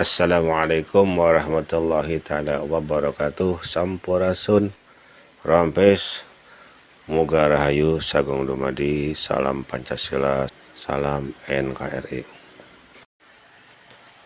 Assalamualaikum warahmatullahi taala wabarakatuh. Sampurasun, rampes, muga rahayu sagung dumadi. Salam Pancasila, salam NKRI.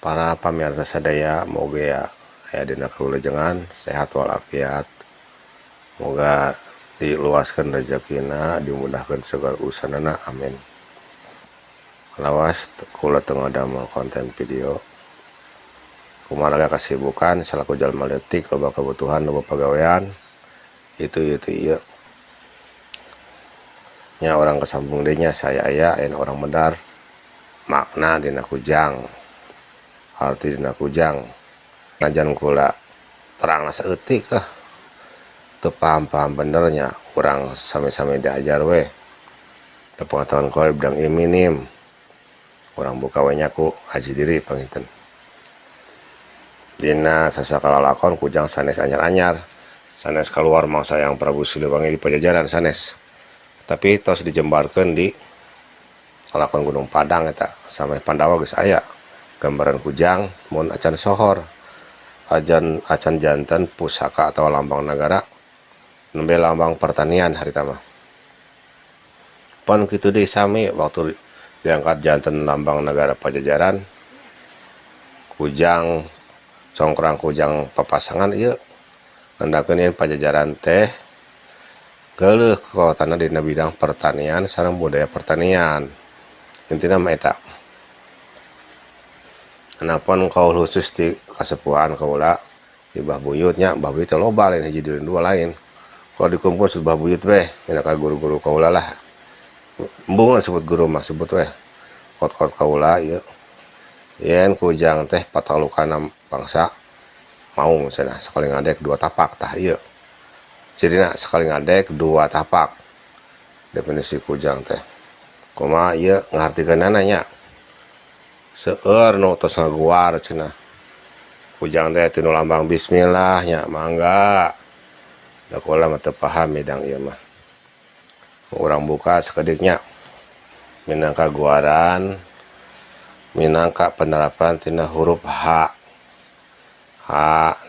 Para pamirsa sadaya, moga aya dina kawilujengan, sehat walafiat, moga diluaskeun rezekina, dimudahkeun segala urusanana, amin. Lawas kula teu ngadamel konten video, kumarga kasibukan salaku jalma leutik, loba kebutuhan, loba pagawean, itu ieu nya. Urang kasambung deui nya, saya aya aya urang medar makna dina kujang, arti dina kujang. Najan kula terangna saeutik ah, teu paham-paham bener nya, urang sami-sami diajar we da, pengetahuan kula bidang ieu minim. Urang buka we nya ku aji diri. Panginten dina sasakala lakon kujang sanes anyar-anyar, sanes kaluar mangsa yang Prabu Siliwangi di Pajajaran, sanes, tapi tos dijembarkeun di lakon Gunung Padang. Eta sampai Pandawa geus aya gambaran kujang, mun acan sohor, acan acan janten pusaka atau lambang negara, nembe lambang pertanian harita mah. Pon kitu deui, sami waktu diangkat janten lambang negara Pajajaran, kujang congkrang kujang papasangan ieu nandakeun yen Pajajaran teh geuleuh kekuatanna dina bidang pertanian sareng budaya pertanian. Intina mah eta. Anapun kaul khusus di kasepuhan kaula di Bah Buyut nya, Bah Buyut teh loba, lain hiji dua lain. Kalau dikumpul sebut Bah Buyut weh, nya ka guru-guru kaula lah. Embung sebut guru mah, sebut weh kot-kot kaula ieu. Yen kujang teh patalukana bangsa maung cenah, sekali ngadek dua tapak. Tah, ieu cirina sekali ngadek dua tapak, definisi kujang teh kumaha ieu ngahartikeunana nya. Seueur nu tos ngaguar cenah kujang teh tinu lambang bismillah nya. Mangga da, kula mah teu paham bidang ieu mah. Urang buka sakedik nya, minangka guaran, minangka penerapan tina huruf H. H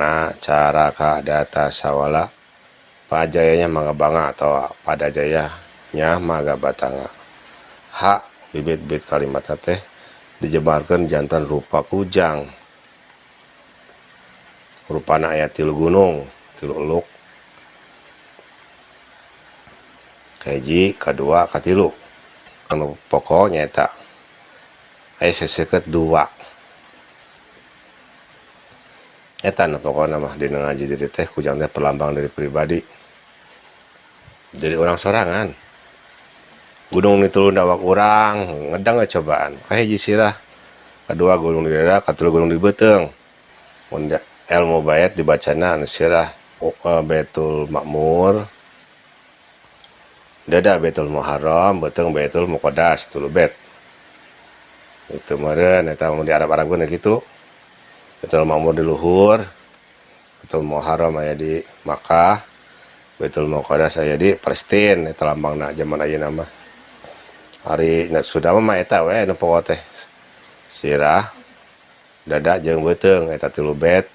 na caraka data sawala pajayanya mangabanga atau pada jaya nya magabatanga. H bibit-bibit kalimat teh dijebarkeun janten rupa kujang, rupana aya tilu gunung, tilu eluk, kahiji, kadua, katilu. Anu pokok nyaeta aya seseukeut dua. Eta nu pokona mah dina ngaji diri teh, kujang teh perlambang dari pribadi, jadi urang sorangan. Gunung ni tuluna awak urang ngedang we cobaan. Kahiji sirah, kadua gunung di dada, katilu gunung di beuteung. Mun ilmu bait dibacana anu sirah Baitul Makmur, dada Baitul Muharram, beuteung Baitul Muqaddas, tilu bait itu meureun. Eta mun di Arab-Arabkeun kitu, Baitul Makmur di luhur, Baitul Muharram aya di Makkah, Baitul Muqaddas aya di Palestin. Eta lambangna jaman ayeuna mah. Ari Sunda mah eta we nu pokok teh, sirah, dada jeung beuteung. Eta tilu bait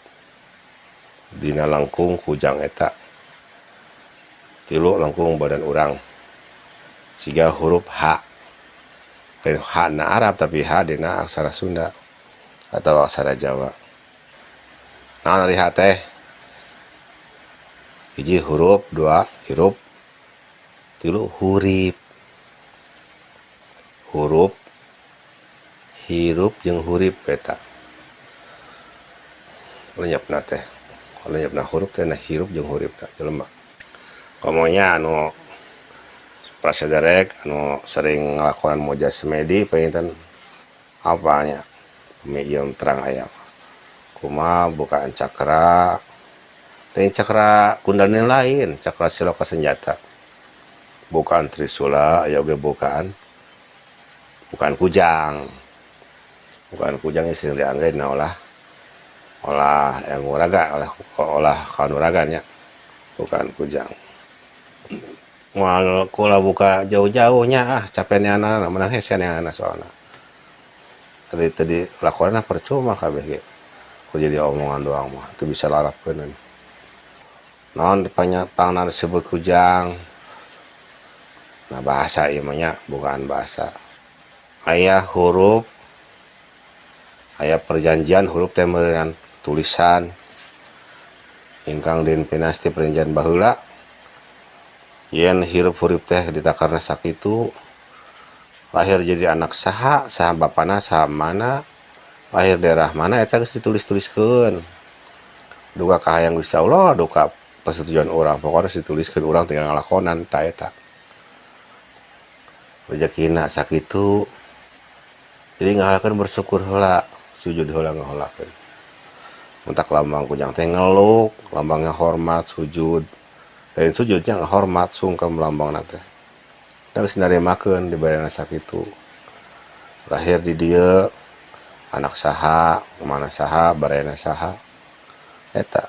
dina langkung kujang eta, tilu langkung badan urang siga huruf H. Lain H na Arab, tapi H dina aksara Sunda atau aksara Jawa. Naon ari H teh? Hiji huruf, dua hirup, tilu hurip. Huruf, hirup jeung hurip eta lenyapna teh, lenyapna huruf teh na hirup jeung hurip jelema. Komo nya anu prasaderek anu sering ngalakonan moja semedi, panginten apal nya ieu terang aya kumaha bukaan cakra. Lain cakra kundalini, lain cakra siloka senjata, bukaan trisula aya oge, bukaan bukaan kujang. Bukaan kujang sering diangge dina olah olah ilmu raga, olah olah kanuragan nya. Bukaan kujang moal kula buka jauh-jauh nya, ah, capek neangan, menang hese neangan. Soalna tadi tadi lakonan percuma kabeh ge. Ku jadi omongan doang mah teu bisa larapkeun. Naon pangna disebut kujang? Nah bahasa ieu mah nya bukan bahasa. Aya hurup, aya perjanjian hurup teh meureunnan tulisan ingkang dinpinasti perjanjian baheula yen hirup hurip teh ditakarna sakitu lahir jadi anak saha, saha bapana, saha mana, lahir daerah mana eta geus ditulis-tuliskeun. Duka kahayang Gusti Allah, duka persetujuan urang, pokona geus dituliskeun urang tinggal ngalakonan ta eta. Rejekina sakitu. Jadi ngahalakeun bersyukur heula, sujud heula ngaholakeun. Matak lambang kujang teh ngeluk, lambangna hormat, sujud. Lain sujudnya ngahormat sungkem lambangna teh. Da geus narimakeun dibarena sakitu. Lahir di dieu, anak saha, mana saha, barena saha. Eta.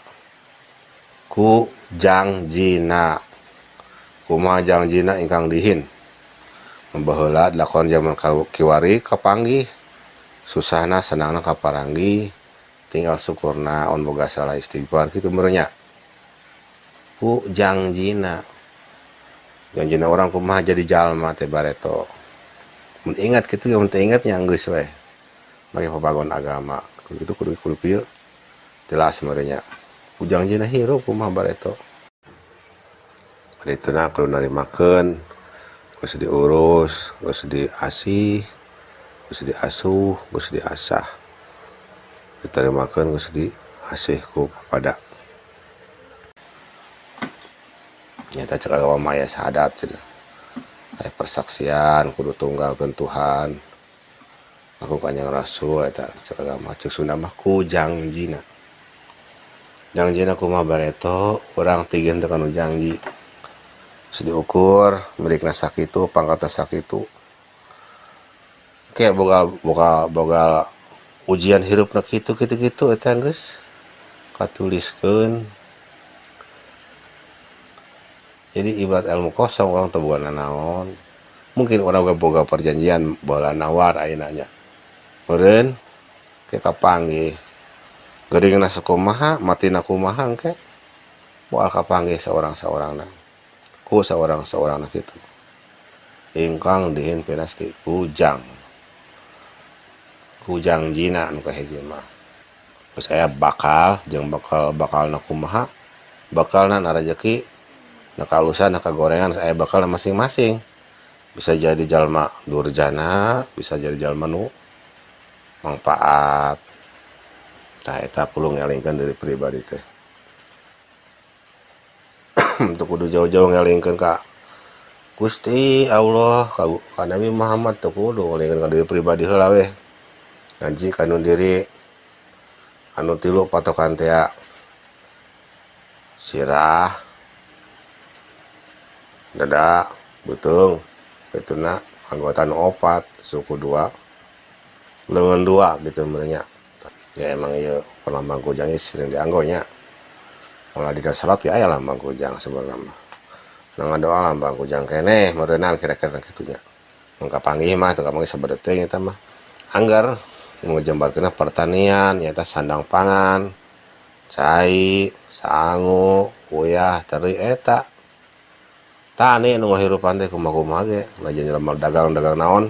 Ku jangjina. Kumaha jangjina ingkang dihin. Baheula dilakon jaman kiwari kapanggih, susahna senangna kaparanggih, tinggal syukurna on boga salah istighfar kitu meureun nya. Ku jangjina. Janjina urang kumaha jadi jalma teh bareto. Mun ingat kitu mun teu ingat nya geus we. Make papagon agama kitu kudu kudu kieu jelas meureun nya. Ku jangjina hirup kumaha bareto. Dituna kudu narimakeun, geus diurus, geus diasih, geus diasuh, geus diasah. Ditarimakeun geus diasih ku papada. Nyata cek agama mah aya syahadat cenah. Aya persaksian kudu tunggalkeun Tuhan. Aku Kanjeng Rasul eta cek agama cek Sunda mah ku jangjina. Jangjina kumaha bareto urang tigin teh kanu janji. Geus diukur milikna sakitu pangkatna sakitu. Ke boga boga boga ujian hirupna kitu kitu kitu eta geus katuliskeun. Jadi ibarat ilmu kosong urang teu boga nanaon. Mungkin urang boga perjanjian baheula nawar ayeuna nya. Meureun ke kapanggih. Geuringna sakumaha, matina kumaha engke moal kapanggih saurang-saurangna. Ku saurang-saurangna kitu. Ingkang dihin pinasti kujang. Kujang jina nu kahiji mah. Geus aya bakal jeung bakal bakalna kumaha, bakalna na rejeki, na kaalusan, na kagorengan aya bakalna masing-masing. Bisa jadi jalma durjana, bisa jadi jalma nu mangpaat. Tah eta perlu ngelingkeun diri pribadi teh. Teu kudu jauh-jauh ngelingkeun ka Gusti Allah, ka Nabi Muhammad teu kudu ngelingkeun ka diri pribadi heula weh. Ngaji kanu diri anu tilu patokan teh sirah, dada, beuteung, kituna anggota nu opat, suku dua, leungeun dua gitu meureun nya. Ya emang ieu lambang kujang ieu sering dianggo nya. Ulah dina salat ge aya lambang kujang sebenarna mah. Nu ngadoa lambang kujang keneh meureunan kira-kira kitu nya. Mun kapanggih mah teu kapanggih sabada teuing eta mah. Anggar nu ngajambarkeunna pertanian nyaeta sandang pangan, cai, sangu, uyah, teri eta. Tani nu ngahirupan teh kumaha-kumaha ge, lain jelema dagang-dagang naon,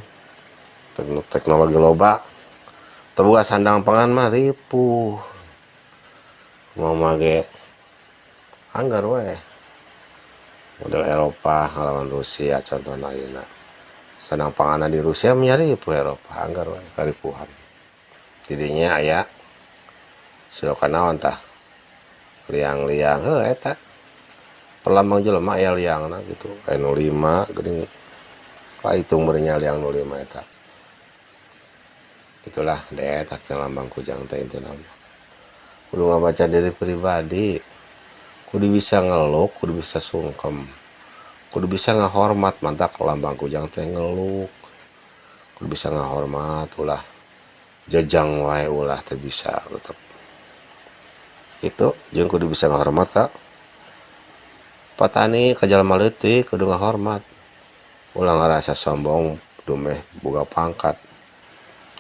teknologi loba. Teu boga sandang pangan mah ripuh. Kumaha ge anggar we. Model Eropa ngalawan Rusia contohna ayeuna. Sandang panganna di Rusia nya ripuh Eropa anggar we karipuhan. Tidinya aya siloka naon tah liang-liang heuh eta. Perlambang jelema aya liangna kitu, aya nu 5 geuning kahitung meureun nya liang nu 5 eta. Itulah eta teh lambang kujang teh intina mah. Kudu ngabaca diri pribadi, kudu bisa ngeluk, kudu bisa sungkem, kudu bisa ngahormat mantak lambang kujang teh ngeluk. Kudu bisa ngahormat ulah jejang wae ulah teu bisa tetep. Itu jeung kudu bisa ngahormat ka patani ka jalma leutik kudu ngahormat. Ulah ngarasa sombong dumeh boga pangkat.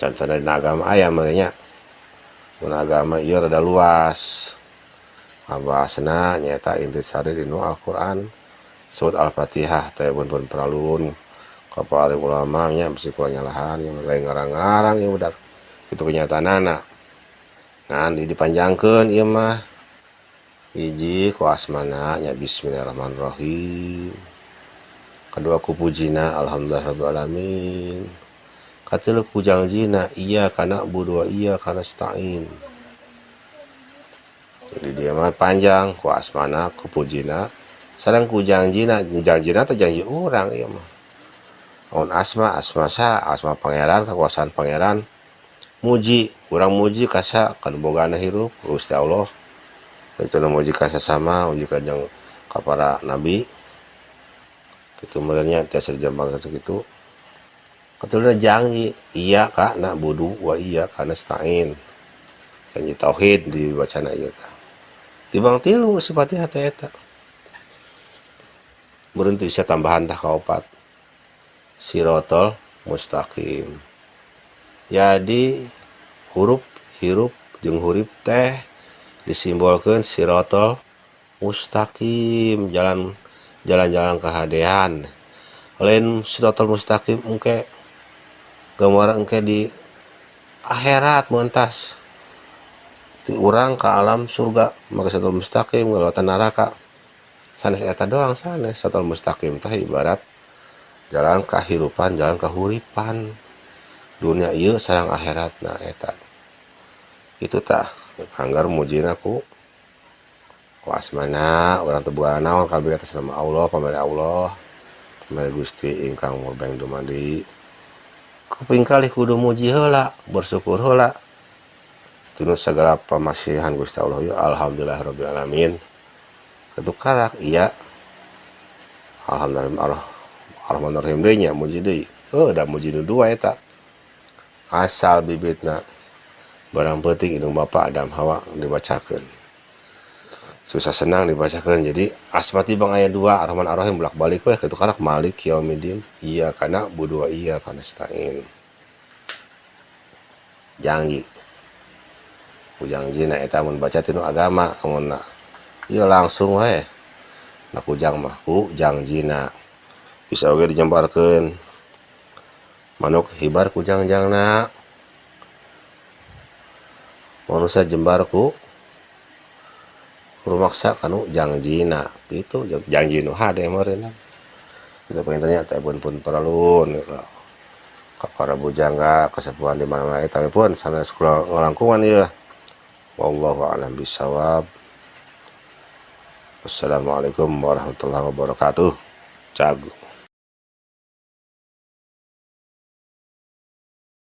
Contohna dina agama aya meureun nya. Mun agama ieu rada luas ngabahasna nyaeta intisari dinu Al-Qur'an surat Al-Fatihah teh pun pralun ka para ulama nya bisi kula nyalahan ieu mah lain ngarang-ngarang ieu budak kitu kenyataanana ngan dipanjangkeun ieu mah hiji ku asmana nya bismillahirrahmanirrahim kadua ku pujina alhamdulillahirabbil alamin katilu ku jangjina iyyaka na'budu wa iyyaka nasta'in. Di dieu mah panjang ku asmana ku pujina sareng ku jangjina, jangjina teh janji urang ieu mah. Lamun asma, asma saha? Asma pangeran kakuasaan pangeran muji urang muji ka saha? Ka nu bogana hirup Gusti Allah. Kitu nu muji ka sasama muji ka jeung ka para nabi kitu meureun nya tiasa dijambangkeun sakitu. Katuluna janji iyyaka na'budu wa iyyaka nasta'in. Janji tauhid dibacana ieu teh. Tibang tilu si Fatihah teh eta. Meureun teu bisa tambahan tah kaopat. Sirotol mustaqim. Jadi hurup hirup jeung hurip teh disimbolkeun sirotol mustaqim jalan jalan-jalan kahadean. Lain sirotol mustaqim engke gambaran engke di akhirat mentas ti urang ka alam surga maka sirotol mustaqim ngalewatan neraka sanes eta doang sanes sirotol mustaqim teh ibarat jalan kahirupan jalan kahuripan dunia ieu sareng akhiratna eta kitu tah anggar mujina ku asmana urang teu boga naon kabeh atas nama Allah pamere Allah pamere Gusti ingkang murbeng dumadi kuping kalih kudu muji heula bersyukur heula tinu sagala pamasihan Gusti Allah ieu alhamdulillahirabbil alamin kitu karak iya alhamdulillah arrahmanirrahim deui nya muji deui heuh da muji nu dua eta asal bibitna barang peuting indung bapa Adam Hawa dibacakeun susah senang dibacakeun jadi asma tibang aya dua Arrahman Arrahim bolak-balik we kitu karak Malik Yaumiddin iyyaka na'budu wa iyyaka nasta'in janji ku jangjina eta mun baca tinu agama amun ieu langsung we na kujang mah ku jangjina bisa oge dijembarkeun manuk hibar ku jangjangna manusia jembar ku rumaksa kanu jangjina kitu janji nu hade meureunna kitu panginten nya teh pun paralun ka para bujangga kasepuhan di mana-mana eta pun sanes kula ngalangkungan ieu wallahu a'lam bissawab. Wassalamualaikum warahmatullahi wabarakatuh. Cag.